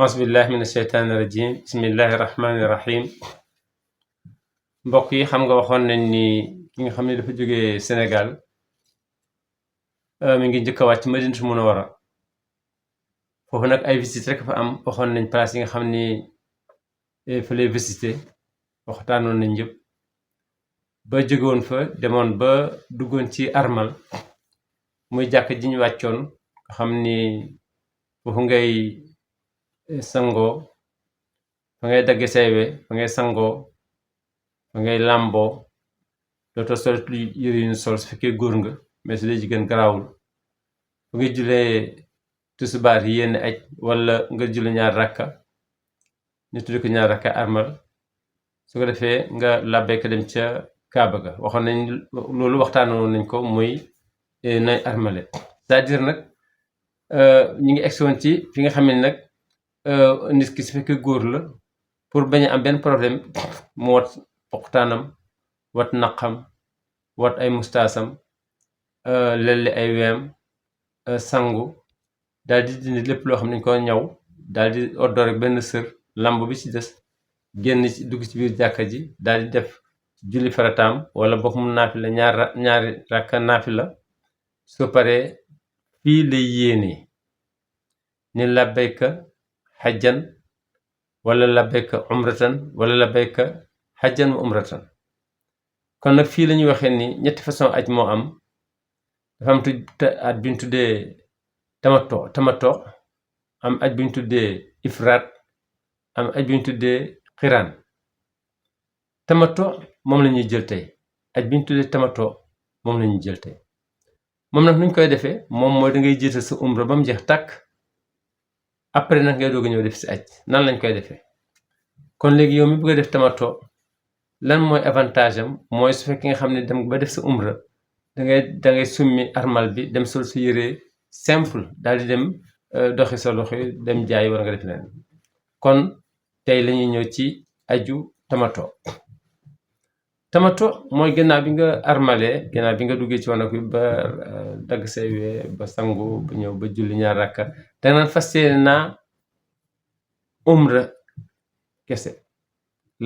auzu billahi min asheytaani rajim bismillahi rahmaani rahim mbokk yi xam nga waxoon nañ ni ki nga xam ne dafa jógee Sénégal mi ngi njëkk a wàcc Madinatu Munawara foofu nag ay visite rek fa am. waxoon nañ place yi nga xam ni fa lay visité waxtaanoon nañ yëpp ba jógewoon fa demoon ba duggoon ci armal muy jàkk ji ñu wàccoon nga xam ni foofu ngay sangoo fa ngay dagge saywe fa ngay sangoo fa ngay làmboo dootoo sol yëre yu ñu sol su fekkee góor nga, mais su dee jigéen garaawul. fa ngay julee tusubaar yi yenn aj wala nga jule ñaar rakka, ñu tudde ko ñaar rakka armal. su ko defee nga làbbeeka dem ca kaaba ga. waxoon nañ loolu waxtaanoon nañ ko muy nay armale, c'est-à-dire nag ñu ngi egsi woon ci fi nga xam ne nag nit ki su fekkee góor la, pour bañ a am benn problème mu wat poqtaanam, wat naqam, wat ay mustaasam, lelli ay weem, sangu, daal di dindi lépp loo xam ne dañ ko ñaw, daal di oddoo rek benn sër lamb bi ci des, génn ci dugg ci biir jàkka ji, daal di def julli farataam wala bokk mu naafila ñaari rakka naafila. soo paree fii lay yéene ni labbayka xajjan wala labbayka umratan wala labbayka xajjan wa umratan. kon nag fii la ñuy waxee ni ñetti façon aj moo am. dafa am aj bi ñu tuddee tamato, am aj bi ñu tuddee ifraat, am aj bi ñu tuddee xiraan. tamato moom la ñuy jël tey. aj bi ñu tuddee tamato moom la ñuy jël tey. moom nag nuñ koy defee moom mooy da ngay jiital sa umra ba mu jeex tàkk, après nag ngay doog a ñëw def si aj. nan lañ koy defee? kon léegi yow mi bëgg a def tamato, lan mooy avantage am? mooy su fekkee nga xam ne dem ba def sa umra, da ngay summi armal bi, dem sol su yére simple, daal di dem doxi sa loxo dem jaay war nga def leen. kon tey lañuy ñëw ci aju tamato mooy gannaaw bi nga armalee, gannaaw bi nga duggee ci wanag bi ba dagg say wee ba sangu ba ñëw ba julli ñaar rakka, danga naan fas yéene naa umra kese.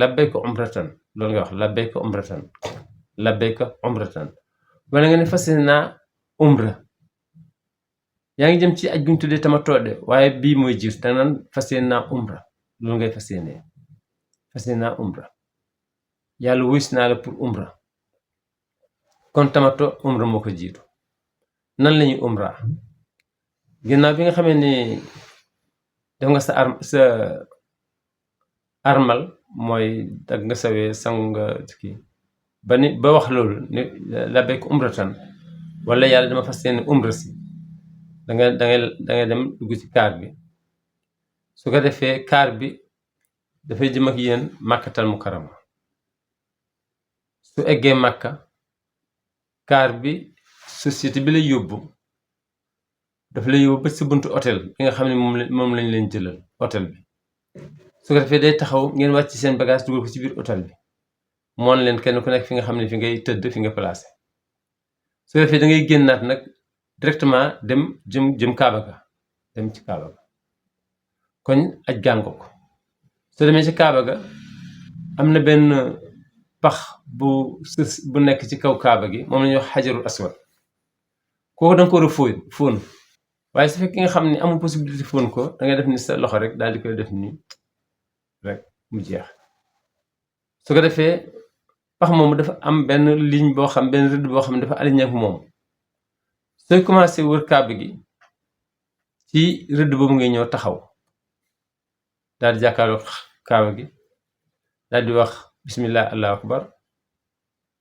labbayka umratan, loolu nga wax, labbayka umratan, labbayka umratan. wala nga ne fas yéene naa umra, yaa ngi jëm ci aj guñ tuddee tamato de, waaye bii mooy jiitu. danga naan fas yéene naa umra, loolu ngay fas yéene naa umra. yàlla wis naa la pour umra. kon tamato umra moo ko jiitu. nan lañuy umra? ginnaaw bi nga xamee ni def nga sa armal, mooy dag nga sawee sangu nga kii ba wax loolu ni labbayka umratan, wala yàlla dama fas yéene umra si, dangay dem dugg ci kaar bi. su ko defee kaar bi dafay jëm ak yéen màkkatal mukarrama. su eggee màkka, kaar bi société bi lay yóbbu, dafa lay yóbbu ba si buntu hôtel bi nga xam ne moom lañ leen jëlal hôtel bi. su ko defee day taxaw, ngeen wàcc ci seen bagage dugal ko ci biir hôtel bi, moon leen kenn ku nekk fi nga xam ne fi ngay tëdd, fi nga placé. su ko defee da ngay génnaat nag directement dem jëm kaaba ga, dem ci kaaba ga. kon aj gàngo ko. soo demee ci kaaba ga, am na benn pax bu nekk ci kaw kaaba gi, moom la ñuy wax xajarul aswad. kooku danga ko war a fóon. waaye su fekkee nga xam ne amul possibilité fóon ko, da ngay def ni sa loxo rek daal di koy def nii rek mu jeex. su ko defee pax moomu dafa am benn ligne boo xam, benn rëdd boo xam ne dafa aligné ak moom. sooy commencé wër kaaba gi, ci rëdd boobu ngay ñëw taxaw, daal di jàkkaarloo kaaba gi, daal di wax bismillah allahu akbar,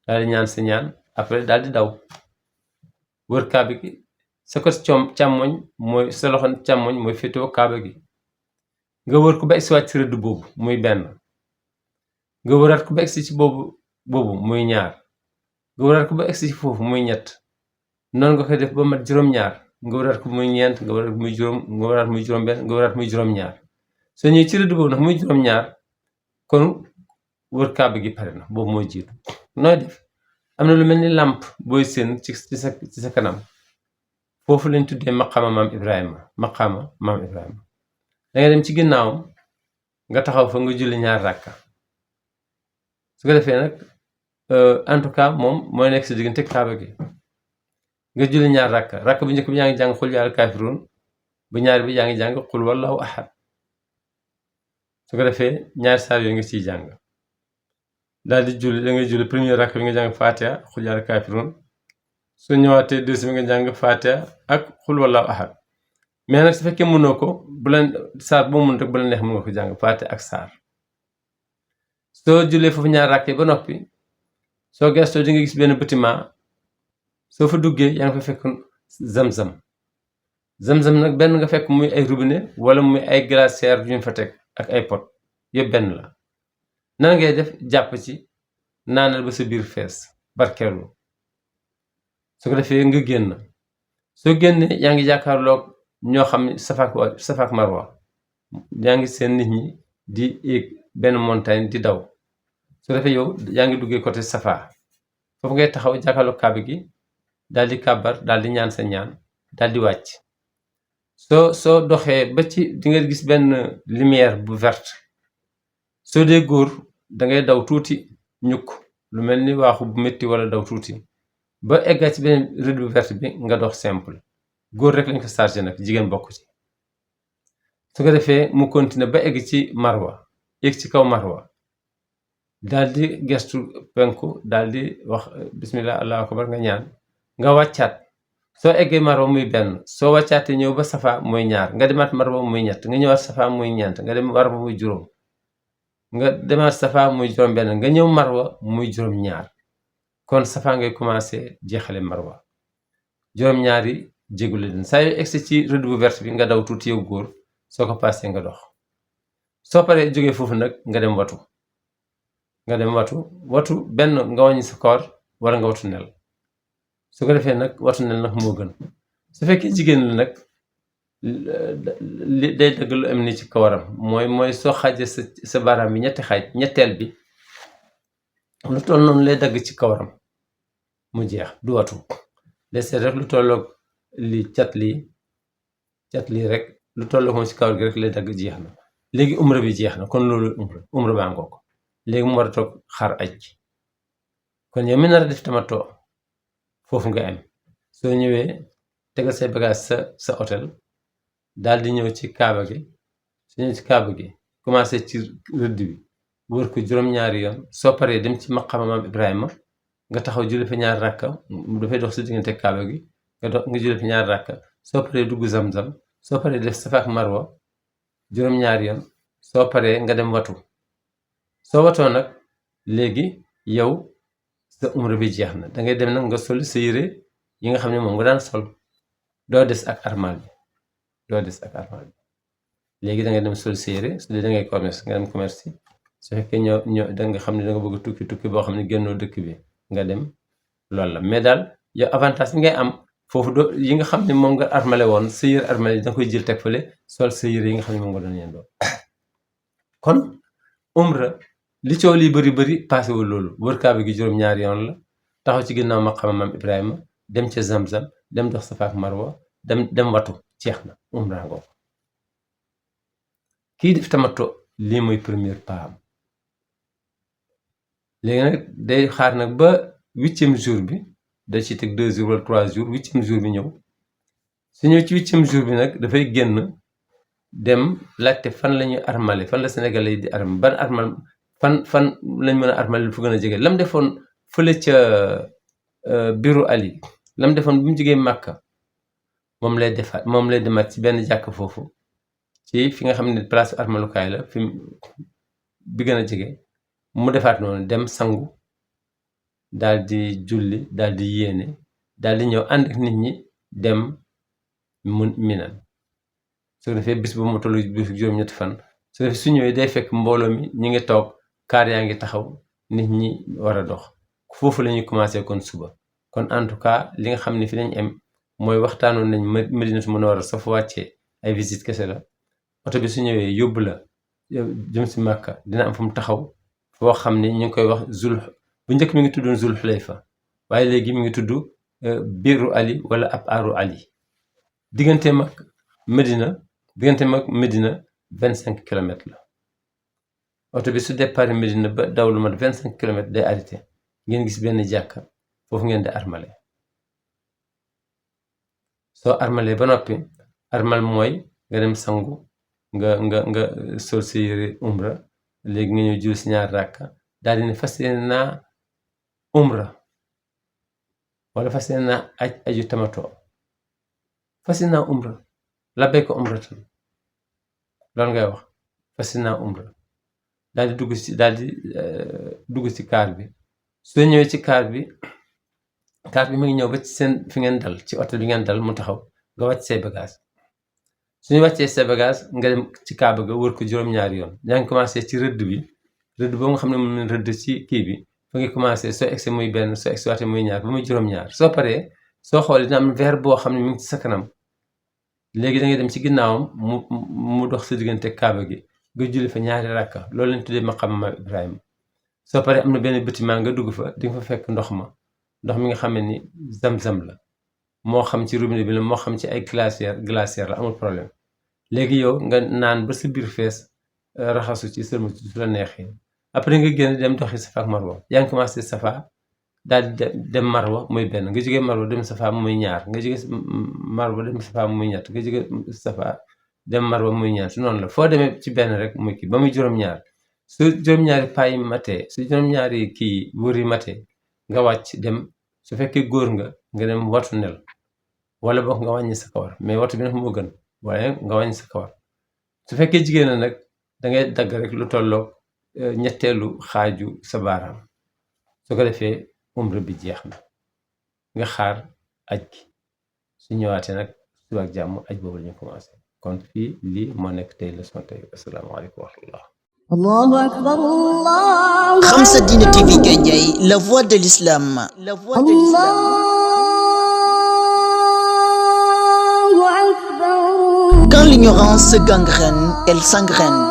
daal di ñaan sa ñaan, après daal di daw wër kaaba gi. sa ko càmmoñ mooy sa loxo càmmoñ mooy féetewoo kaaba gi. nga wër ko ba egsi waat ci rëdd boobu muy benn, nga wëraat ko ba egsi ci boobu muy ñaar, nga wëraat ko ba egsi ci foofu muy ñett. noonu nga koy def ba mat juróom-ñaar, nga wëraat ko muy ñeent, nga wëraat muy juróom, nga wëraat muy juróom-benn, nga wëraat muy juróom-ñaar. soo ñëwee ci rëdd boobu nag muy juróom-ñaar, kon wër kaaba gi pare na, boobu mooy jiitu. nooy def? am na lu mel ni làmp booy seen ci sa kanam, foofu lañ tuddee maqaama maam Ibrahima. dangay dem ci ginnaawam nga taxaw fa nga julli ñaar rakka su ko defee nag en tout cas moom mooy nekk si diggante kaaba gi nga julli ñaar rakka bu njëkk bi yaa ngi jàng xul yaa al kaafiruun bu ñaar bi yaa ngi jàng xul wallahu ahad su ko defee ñaari saar yooyu nga ciy jàng daal di julli da ngay julli premier rakk bi nga jàng fatiha xul yaa al kaafiruun su ñëwaatee deuxième nga jàng fatiha ak xul wallahu ahad mais nag su fekkee mënoo ko bu la saar boo mën rek bu la neex mën nga ko jàng fatiha ak saar soo jullee foofu ñaar rakk yi ba noppi soo gestoo di nga gis benn bâtiment soo fa duggee yaa ngi fa fekk zam-zam nag benn nga fekk muy ay robinet wala muy ay glacière yu ñu fa teg ak ay pot yëpp benn la nan ngay def jàpp ci naanal ba sa biir fees barkeelu su ko defee nga génn soo génnee yaa ngi jàkkaarloog ñoo xam ne safaak marwa yaa ngi seen nit ñi di yéeg benn montagne di daw su ko defee yow yaa ngi duggee côté safa foofu ngay taxaw jàkkaarloog kaaba gi daal di kàbbar daal di ñaan sa ñaan daal di wàcc soo doxee ba ci di nga gis benn lumière bu verte soo dee góor dangay daw tuuti ñukk lu mel ni waaxu bu metti wala daw tuuti ba egga ci benn rëdd bu verte bi nga dox simple góor rek lañ ko chargé nag jigéen bokk ci su ko defee mu continuer ba egg ci marwa yegg ci kaw marwa daal di gestu penku daal di wax bismillah allahu akbar nga ñaan nga wàccaat soo eggee marwa muy benn soo wàccaatee ñëw ba safa muy ñaar nga demaat marwa muy ñett nga ñëwaat safa muy ñeent nga dem marwa muy juróom nga demaat safa muy juróom benn nga ñëw marwa muy juróom ñaar kon safa ngay commencé jeexale marwa juróom ñaari jégule den saa yoo egsi ci rëdd bu verte bi nga daw tuuti yow góor soo ko passé nga dox soo paree jógee foofu nag nga dem watu benn nga wàññi sa koor wala nga watu nel su ko defee nag watu nel nag moo gën su fekkee jigéen la nag li day dëgg lu am ni ci kawaram mooy soo xaajee sa baaraam bi ñetti xaaj ñetteel bi lu toll noonu lay dagg ci kawaram mu jeex du watu day seet rek lu tolloog li cat lii rek lu tolloog moom ci kawar gi rek lay dagg jeex na léegi umra bi jeex na kon loolu umra baa ngoo ko léegi mu war a toog xar aj kon yow mi nar a def tamatoo foofu nga am soo ñëwee tegal say bagage sa hôtel daal di ñëw ci kaaba gi su ñëw ci kaaba gi commencé ci rëdd bi wër ko juróom-ñaari yoon soo paree dem ci maqama maam Ibrahima nga taxaw julli fa ñaar rakka dafay dox si diggante kaaba gi nga julli fa ñaar rakka soo paree dugg zam-zam soo paree def safa ak marwa juróom-ñaari yoon soo paree nga dem watu soo watoo nag léegi yow sa umra bi jeex na dangay dem nag nga sol sa yére yi nga xam ne moom nga daan sol doo des ak armal bi léegi dangay dem sol sa yére su dee dangay commerce nga dem commerce su fekkee ñoo danga xam ne danga bëgg tukki boo xam ne génnoo dëkk bi nga dem loolu la mais daal yow avantage bi ngay am foofu doo yi nga xam ne moom nga armale woon sa yére armale danga koy jël teg fële sol sa yére yi nga xam ne moom nga doon yendoo kon umra li coow li bari paasewul loolu wër kaaba gi juróom-ñaari yoon la taxaw ci ginnaaw maqama maam Ibrahima dem ca Zamzam dem dox Safa ak Marwa dem watu jeex na umra ngoo kii def tamattu lii mooy premier pas am léegi nag day xaar nag ba 8e jour bi da ci teg 2 jours wala 3 jours 8e jour bi ñëw su ñëw ci 8e jour bi nag dafay génn dem laajte fan la ñuy armale fan la Sénégalais yi di armal ban armal fan lañ mën a armale fu gën a jege lam defoon fële ca biiru Ali lam defoon bu mu jógee Màkka moom lay demaat ci benn jàkk foofu ci fi nga xam ne place armalukaay la fi bi gën a jege mu defaat noonu dem sangu daal di julli daal di yéene daal di ñëw ànd ak nit ñi dem Minan su ko defee bis bu mu tollu bis juróom-ñetti fan su ko defee su ñëwee day fekk mbooloo mi ñi ngi toog kaar yaa ngi taxaw nit ñi war a dox foofu la ñuy commencé kon suba kon en tout cas li nga xam ne fi lañ am mooy waxtaanoon nañ Madinatu Munawwara soo fa wàccee ay visite kese la oto bi su ñëwee yóbbu la jëm si Màkka dina am fu mu taxaw foo xam ne ñu ngi koy wax bu njëkk mi ngi tuddoon Zul Xulayfa waaye léegi mi ngi tudd biiru Ali wala ab aaru Ali diggante mag Medina 25 kilomètres la oto bi su départ Medina ba daw lu mat 25 kilomètres day arrêté ngeen gis benn jàkka foofu ngeen di armale soo armalee ba noppi armal mooy nga dem sangu nga sol sa yére umra léegi nga ñëw jul si ñaar ràkka daal di ne fas yéene naa umra wala fas yéene naa aju tamatoo fas yéene naa umra labbayka umratan loolu ngay wax fas yéene naa umra daal di dugg ci kaar bi soo ñëwee ci kaar bi mu ngi ñëw ba ci seen fi ngeen dal ci oto bi ngeen dal mu taxaw nga wàcc say bagage suñu wàccee say bagage nga dem ci kaaba ga wër ko juróom-ñaari yoon yaa ngi commencé ci rëdd boobu nga xam ne mën rëdd ci kii bi fa ngi commencé soo egsi muy benn soo egsi waatee muy ñaar ba muy juróom-ñaar soo paree soo xoolee dina am verre boo xam ne mu ngi ci sa kanam léegi da ngay dem ci ginnaawam mu dox sa diggante kaaba gi nga julli fa ñaari rakka loolu lañ tuddee maqaama maam Ibrahima soo paree am na benn bâtiment nga dugg fa di nga fa fekk ndox mi nga xam ne ni zam-zam la moo xam ci robinet bi la moo xam ci ay glacière la amul problème léegi yow nga naan ba sa biir fees raxasu ci sëlma ci su la neexee après nga génn dem doxi safa ak marwa yaa ngi commencé safa daal di dem marwa muy benn nga jógee marwa dem safa muy ñaar nga jógee marwa dem safa muy ñett nga jógee safa dem marwa muy ñaar su noonu la foo demee ci benn rek muy kii ba muy juróom-ñaar su juróom-ñaari payi matee su juróom-ñaari kii wër yi matee nga wàcc dem su fekkee góor nga dem watu nel wala boog nga wàññi sa kawar mais watu bi nag moo gën waaye nga wàññi sa kawar su fekkee jigéen na nag dangay dagg rek lu tolloog ñetteelu xaaju sa baaraam su ko defee umra bi jeex na nga xaar aj gi su ñëwaatee nag suba ak jàmm aj boobu la ñu commencé kon fii lii moo nekk tey leçon tey asalaamaaleykum wa rahmatullah Allahu akbar Allah. Khamsa Dina TV Gandiaye, la voix de l'islam. Allahu akbar. Quand l'ignorance se gangrène, elle s'engraine.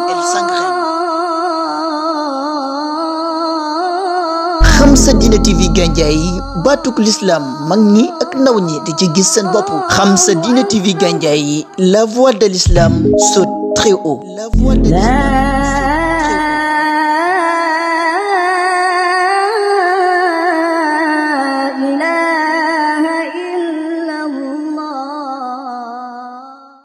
Khamsa Dina TV Gandiaye, baatuk l'islam mag ñi ak ndaw ñi di ci gis seen bopp. Khamsa Dina TV Gandiaye, la voix de l'islam saute très haut. La voix de l'islam.